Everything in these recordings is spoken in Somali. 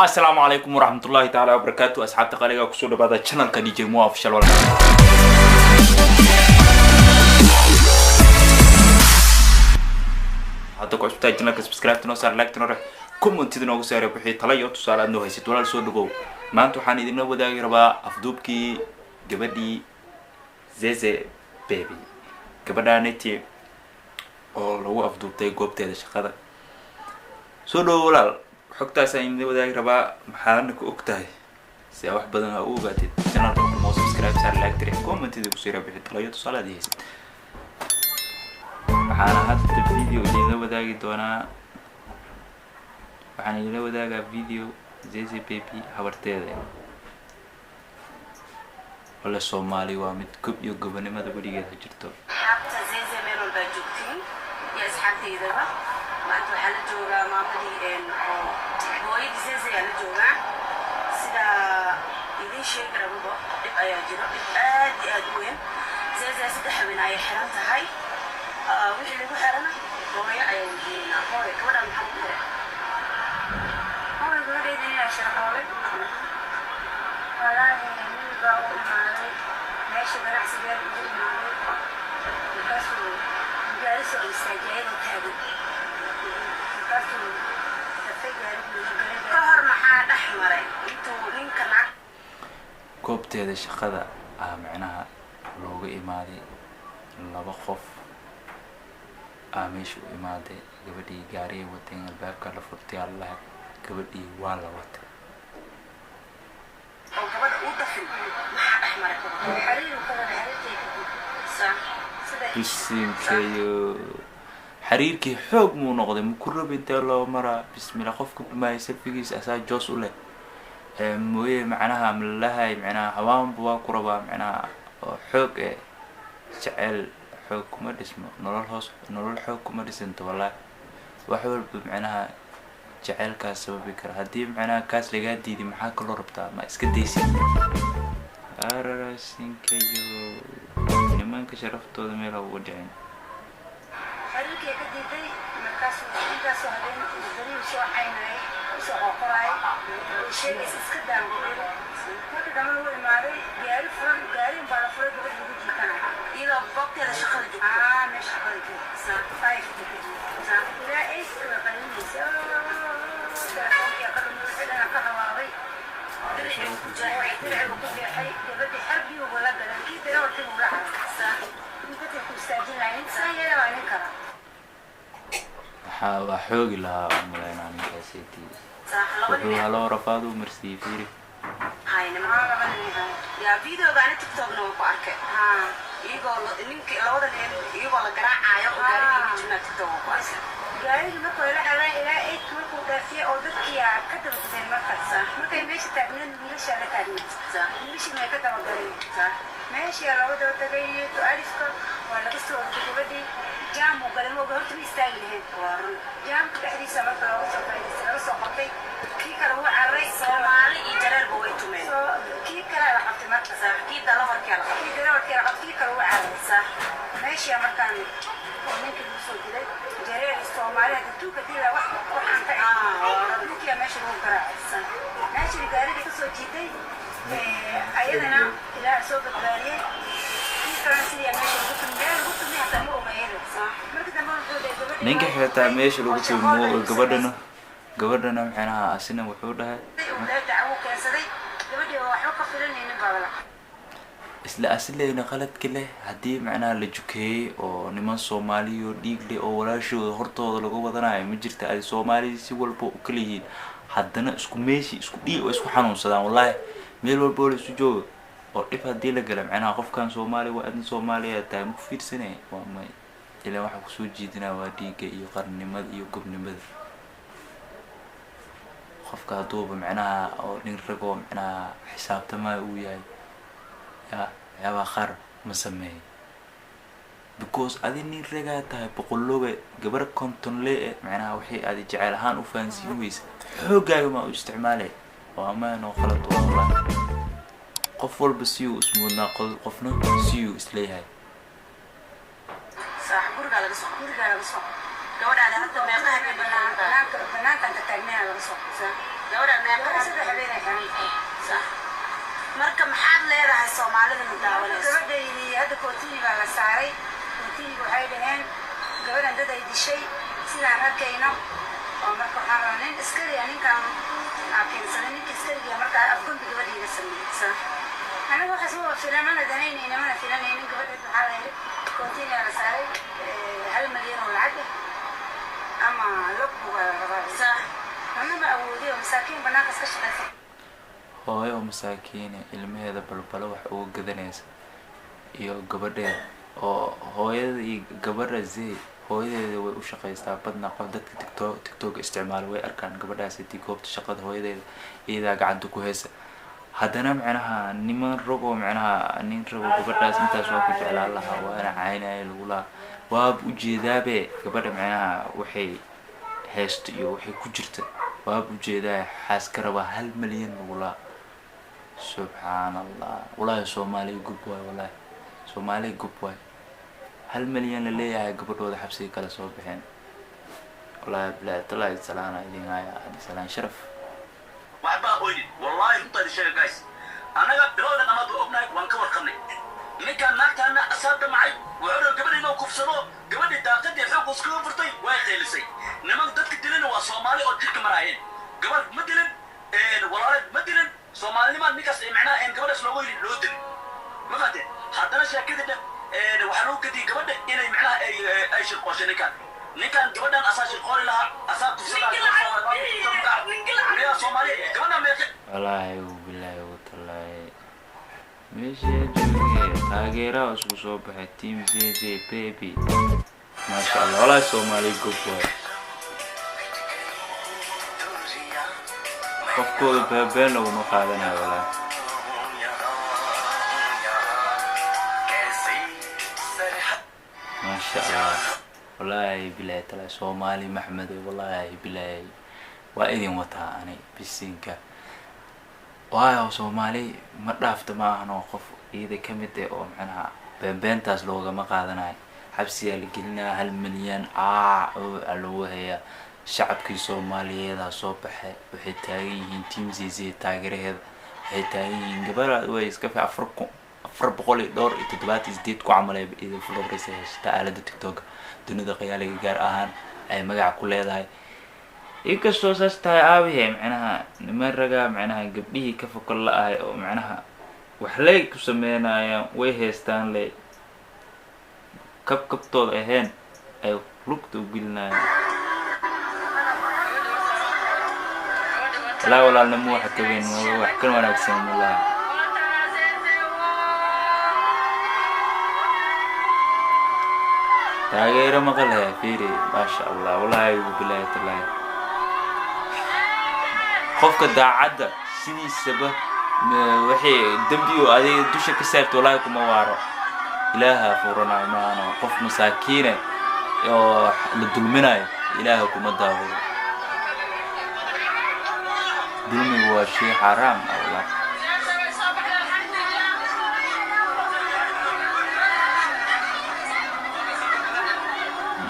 Asalaamu calaykum waraxmatullaahi tacaala wabarakaatu. Asxaabta qaliga, kusoo dhawaada channelka DJ Mo Official. Walaal, hadda ku cusubtahay channelka, subscribe noo saar, like noo rex, commentida noogu saare wixii tala iyo tusaale aad noo haysid. Walaal, soo dhagow. Maanta waxaan idinla wadaagi rabaa afduubkii gabadhii Zeze Baby, gabadhaaniti oo lagu afduubtay goobteeda shaqada. Soo dhawo walaal, xogtaasaan idinla wadaagi rabaa. Maxaadna ka og tahay? Si aa wax badan aa u ogaatid, channelka kumoo subscribe saar, like tiri, commentida kusii rabixi tala iyo tusaale aad haysid. Waxaana hadda video idinla wadaagi doonaa, waxaan idinla wadaagaa video Zeze Baby habarteeda. Wale, Soomaali waa mid gob iyo gobonimada weligeed ha jirto. Asxaabta Zeze meel walbaa joogtiin iyo asxaabteydaba, maanta waxaa la joogaa maamadii oo hooyadii Zeze ayaa la joogaa. Sida idiin sheegi rababa, dhib ayaa jiro, dhib aad iyo aad u weyn. Zeze 3 habeen ayay xiran tahay. Wixii lagu xirana hooyo ayaa weydiinaa. Hooyo, gabadhaan maxaa ku xiray? Hooy, gabadhayda inaa shirqoolay. Walaahi, nin baa u imaaday meesha ganacsigeeda ugu imaaday. Markaasuu gaari soo istaajiyay ayadoo taagan. Markaasuu dafay gaarigii galay. Ka hor maxaa dhex maray intuu ninka lacag Goobteeda shaqada ah macnaha looga imaaday, laba qof aa meesha u imaaday. Gabadhii gaariyay wateen, albaabka la furtay, allaha, gabadhii waa la watay. Oo gabadha uu dafin, maxaa dhex maray ka hor? Xariir uu ka wada xariirtay kadib sida Bisinkayo, xiriirkii xoog muu noqday, maku rab intee loo maraa? Bismillah, qofka maay selfigiisa asaa joos u leh mooye. Macnaha malalahay, macnaha hawaanba waa ku rabaa, macnaha oo xoog eh. Jecel xoog kuma dhismo, nolol hoos, nolol xoog kuma dhisanto. Wallahi, wax walba macnaha jaceylkaas sababi kara. Haddii macnaha kaas lagaa diiday, maxaa kaloo rabtaa? Ma iska daysid? Ararasinkayo, nimanka sharaftooda meel ha uga dhicin. Xariirkii ka diiday. Markaasuu intaasoo habeen beriyu soo caynayay, usoo qoqoraay, way sheegaysa iska daangu. Marka dambe uu imaaday gaari furan, gaari baa la furay, gabadh lagu jiikanaya. Iyadoo goobteeda shaqada joogto? Aa, meesha shaqada joogta, 5 ilaa 8 way qaylinaysa. Telefoonki ka dhumay, wixii dhana ka hawaabay, dircigu ku jeexay gabadhii, xarbigii ugu la galay, kii darawalkii buu la caray. Ninkatay ku istaajin lahay, ninka saan yeela waa nin kala. Waxaa waa xoogi lahaa umaleynaa ninkaaseti. Sax, laba Wuxuu nin haloo rafaad u marsiiyey, fiiri. Haynima. Aa, laba nin ahay. Yaa videoga ani TikTokna waan ku arkay. Haa. Iyagoo ninki labada nin iyagoo la garaacayo oo gaariga iga jirnaa TikTok waan ku arkay. Gaarigii markuu ila xalaan ilaa 8 markuu dhaafiyey oo dadkii aa ka daba tageen, markaas markay meesha taagneed, wiilashaa la taagneed. Wiilashii may ka dabagaleen. Meeshii looga daba tagay to alifka waa laga soo orday. Gabadhii jaam uu galay, mooga horta ma istaagi lahayn. Waa run. Jaamka dhexdiisa marka looga soo faa'iidaystay, laga soo qabtay. Kii kale wuu cararay. Soomaali iyo jareerba way tumeen. Soo kii kalea la qabtay marka. Sax, kii dalawarkaa la qabtay. Kii darawalkii la qabtay, kii kale wuu cararay. Meeshii markaan oo ninkii lagu soo dilay, jareer iyo Soomaali hadda tuuka dila wax waxaan ka Ah. ninkiyaa meesha lagu garaacay. Meeshii gaarigii kasoo jiiday, ayadana Ilaah soo badbaadiyey. Kii kalena sidii meesha lagu tumay, meel lagu tumay hataa ma oga iyada. Marka dambe wuxuu dhahay gabadhii Ninka waa xitaa meesha lagu oo tumo shaqooda gabadhana, gabadhana macnaha asina wuxuu dhahay uu dhahay dacwo keensaday. Gabadhii oo waxba ka filanaynin baa la Isla asileyna qaladka leh. Haddii macnaha la jukeeyey oo niman Soomaaliyo dhiig leh oo walaashooda hortooda lagu wadanayo, ma jirta. Adi Soomaali si walba u kala yihiin, haddana isku meeshi, isku dhiig oo isku xanuunsadaan. Wallahi, meel walba oo la isu joogo oo dhib haddii la gala, macnaha qofkan Soomaali waa, adna Soomaaliya tahay, ma ku fiirsanaya? Waa may. Ilaan waxaa kusoo jiidinaa waa dhiigga iyo qarnimada iyo gobnimada. Qofka hadduuba macnaha oo nin rag oo macnaha xisaabtamayo uu yahay, ya waxyaabaha qaar ma sameeyo, because adi nin ragaa tahay, boqolooba gabar 50 le eh, macnaha waxay adi jecel ahaan u fahansiin weysa, xoogaaga maa u isticmaalay? Waa amaan oo qalad waa. Wallahi, qof walba siyuu ismuudnaa, qofna siyuu isleeyahay. Sax, gurigaa laga soo Gurigaa laga soo Gabadhaada hadda meeqa habeen bay xiran tahay? Banaanka banaankan ka taagnaa laga soo qabtay. Gabadha meeqa? Gabadha 3 habeen ay xiran tahay. Sax. Marka maxaad leedahay Soomaalida na daawanayso? Gabadhaydii hadda kootini baa la saaray. Kootiniga waxay dhaheen gabadhan dad ay dishay, sidaan arkayno oo. Marka waxaa rabaa nin askari ah, ninkaan aa keensaday, ninka askariga markaa afgombi gabadhiiga sameeyey. Aniga waxaas ma filan, mana danaynayna, mana filanaynin. Gabadheed waxaa la yidhi kootini aa la saaray, 1 milyan oo lacag ah ama log bugaa la rabaa. Ana ma awoodiyo, masaakiin banaanka iska shaqaysa. Hooyo oo masaakiine ilmaheeda balbalo wax uga gadanaysa iyo gabadheeda oo hooyada iyo gabadha zey hooyadeeda way u shaqaystaa badna. Qof dadka TikTok isticmaalo way arkaan gabadhaas intii goobta shaqada hooyadeeda iyadaa gacanta ku haysa. Haddana macnaha niman ragoo, macnaha nin rago gabadhaas intaas waa ku jeclaan lahaa, waana caynaya lagu lahaa. Waaba ujeedaabe gabadha macnaha waxay haysto iyo waxay ku jirta, waaba ujeedaa. Xaas ka rabaa 1 milyan lagu lahaa. Subxaan Allah, walaahi Soomaaliya gub waay, walaahi Soomaaliya gub waay. 1 milyan la leeyahay, gabadhooda xabsiga kala soo baxeen. Wallaahi bilaahi talaahi salaana idin haya, salaan sharaf. Waxbaa oynin, wallaahi runtaa idin sheega, guys. Annaga bilowda dhamaad waa ognahay, waan ka warqabnay. Ninkaan naagtaana asaa damacay, wuxuu rabay gabadha inuu kufsado. Gabadhii daaqadii xoog iskaga furtay, way qaylisay. Niman dadka dilina waa Soomaali oo jidka maraayeen. Gabadh ma dilin, walaaleed ma dilin. Soomaalinimaa ninkaas macnaha gabadhaas loogu yidhi loo dilin, ma fahanteen? Haddana sheekadii dhe waxaa loo gadiyay gabadha inay macnaha ay shirqooshay ninkaan. Ninkaan gabadhan asaa shirqooli lahaa, asaa kufsadaa. Soomaaliya gabadhan meeqa? Wallaahi bilaahi watallaahi, meesha joogay taageeraha isku soo baxay, team ZZ baby, maasha Allah. Wallaahi Soomaali gob waay, qofkooda beebeen laguma qaadanayo wallaahi. Maasha Allah, wallaahi bilaahi talaahi, Soomaali Maxmede, wallaahi bilaahi waa idin wataa ani bisinka. Waayo Soomaali ma dhaafta, ma ahano qof iyada ka mid eh oo macnaha beenbeentaas loogama qaadanayo. Xabsiyaa la gelinaya, 1 milyan aa oo lagu hayaa. Shacabkii Soomaaliyeedaa soo baxay, waxay taagan yihiin team ZZ. Taageeraheeda waxay taagan yihiin gabadha way iska fi 4478 ku camal ay iyada followers ay haysataa aalada TikTok dunida qayaaliga gaar ahaan ay magaca ku leedahay. Inkastoo saas tahay, aabihe macnaha niman ragaa macnaha gabdhihii ka fokol la ahay oo macnaha waxlay ku sameynayaan, way haystaan le kabkabtooda ahayn ay lugta u gelinayaan. Walaa walaalnimo waxa ka weyn, wax ka wanaagsan malaha. Taageero maqalhe, fiiri, maasha Allah. Wallaahi bilaahi talaahi, qofka daacadda sidiisaba waxay dembi oo adiga dusha ka saarta wallaahi kuma waaro, Ilaaha furanayo maano. Qof masaakiine oo la dulminayo Ilaaha kuma daawado. Dulmigu waa shay xaaraam ah wallahi.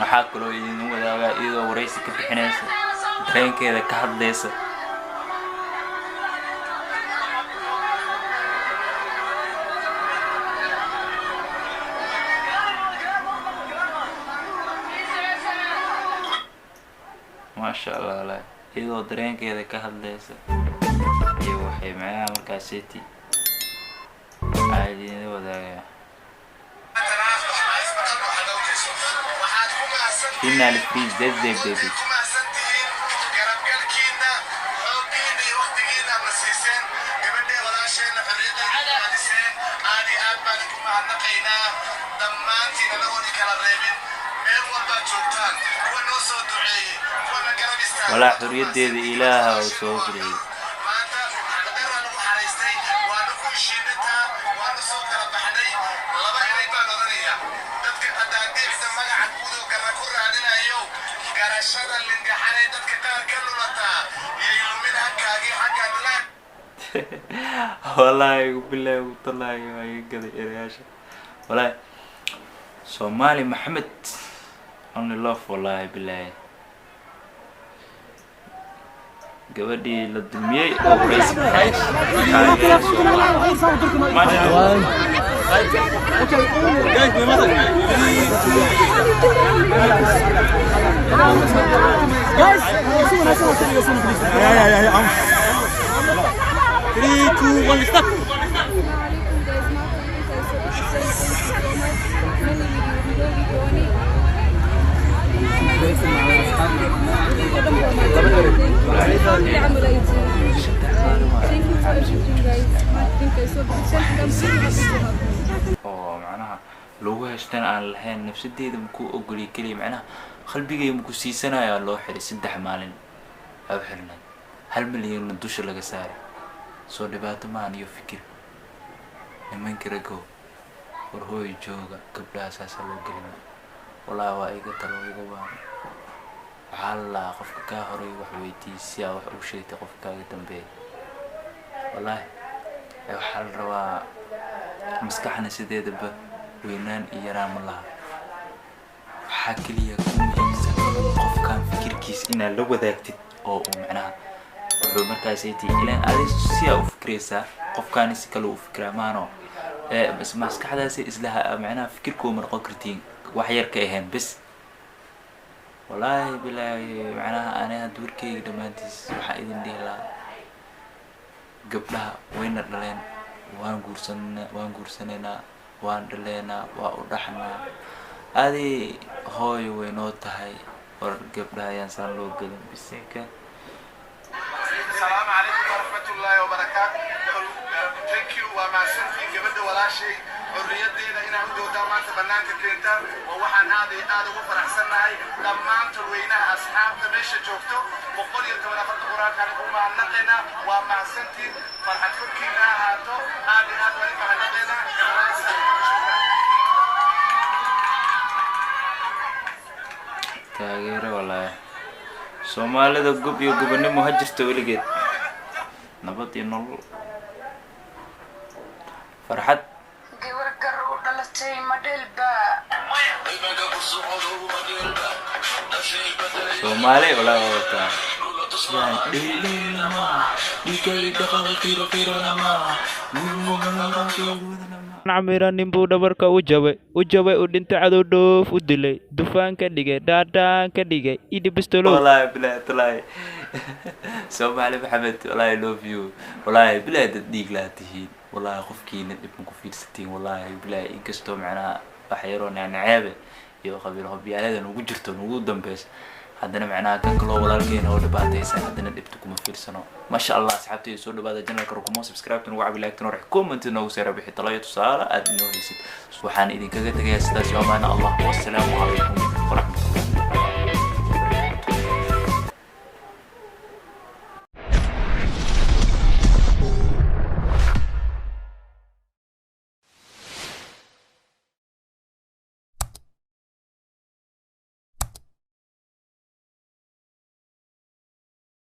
Waxaa kaloo idin wadaagaa iyadoo waraysi ka bixinaysa, dareenkeeda ka hadlaysa. Maasha Allah, wallaahi iyadoo dareenkeeda ka hadlaysa iyo waxay macnaha markaaseti aa idinla wadaagaya. Final free ZZ baby. Garabgalkiina, xooggiina iyo waqtigiina na siiseen gabadhee walaasheenna xorriyaddeeda qaadiseen, aad iyo aad baan idinku mahadnaqaynaa dhammaantiin, anagoon kala reebin. Meel walbaad joogtaan, kuwa noo soo duceeyey, kuwana garab istaagay. Walaa xorriyaddeeda Ilaaha oo soo furiyey. Maanta qadaraa lagu xaraystay, waanu ku heshiinataa, waanu soo kala baxnay. Laba eray baan odhanaya dadka qadaadiicda magaca guud oo garra ku raadinayo: garashada lingaxanay dadka qaar ka lulataa yay lumin hankaagii xaggaad la Wallaahi bilaahi talaahi, waa iga gaday erayaasha. Wallaahi Soomaali Maxamed, only love, wallaahi bilaahi. Gabadhii la dulmiyey oo waraysi bixinayso. Maasha Allah. Guys, someone, someone, someone, someone, please. Yeah, yeah, yeah. 3, 2, 1, stop. عليكم guys، معكم انت. Thank you so much. Thank you for everything, guys. Thank you so much. I'm so happy. Oo macnaha lagu haystan aan lahayn, nafsadeeda makuu ogoliy keliya, macnaha qalbigay maku siisanaya. Loo xiray 3 maalin aa u xirnay, 1 milyanna dusha laga saaray. Soo dhibaato maahan iyo fikir. Nimanka ragow, war hooy jooga, gabdhaha saasaa loo gelina. Wallaahi waa iga talo, iga waano. Waxaa la lahaa qofka kaa horay wax weydii si aa wax u sheegtay qofka kaaga dambeeya. Wallaahi waxaa la rabaa maskaxna sideedaba weynaan iyo yaraan ma laha. Waxaa keliya ku muhiimsan qofkan fikirkiisa inaad la wadaagtid oo uu macnaha wuxuu markaasay tii ilaan adi si aa u fikiraysaa, qofkaani si kale u fikiraa maano. Bas maskaxdaasi isla macnaha fikirkooma noqon kartiin wax yar ka ahayn bes. Wallaahi bilaahi, macnaha ani hadda warkeyga dhammaantiis waxaa idin dhihi lahaa: gabdhaha wayna dhaleen, waan guursan, waan guursanaynaa, waan dhaleynaa, waa u dhaxnaa, adi hooyo way noo tahay. War gabdhaha ayaan saan loo gelin, bisinka. السلام عليكم ورحمة الله وبركاته. Thank you. Waa mahadsantihiin. Gabadha walaashay xorriyadeeda inaan u doodaa maanta bannaanka keentaan waa waxaan aad iyo aad ugu faraxsannahay. Dhammaan tolweynaha, asxaabta meesha joogto, 114-ka qur-aankaan ugu mahadnaqaynaa. Waa mahadsantihiin. Farxad korkiina ha ahaato. Aad iyo aad waan mahadnaqaynaa. Shukran. Taageero wallaahi. Soomaalida gob iyo gobonimo ha jirto weligeed, nabad iyo nolol, farxad. Gabar gar u dhalatay ma dhelba? Soomaali wallaahi waa wataa. Dhigay dhaqal qiro qiro lama. Camira ninbuu dhabarka u jabay, u jabay, u dhintay, cadow dhoof u dilay, dufaan ka dhigay, dhaadhaan ka dhigay idhibistolo. Wallahi bilahi talaahi, Soomaali Maxamed, wallahi love you. Wallahi bilahi dad dhiig laa tihiin. Wallahi qofkiina dhib ma ku fiirsatiin. Wallahi bilahi, inkastoo macnaha wax yaroo nacnaceebe iyo qabiil qobyaalada nugu jirto nugu dambeyso, haddana macnaha kan kaloo walaalkeena oo dhibaataysan haddana dhibta kuma fiirsano. Maasha Allah, asxaabtayda, soo dhawaada channelka Rukumo. Subscribe nugu cabi, like noo, comment noogu seera, bixi talo iyo tusaale aad inoo haysid. Waxaan idinkaga tegayaa sidaas iyo amaana Allah. Wassalaamu calaykum.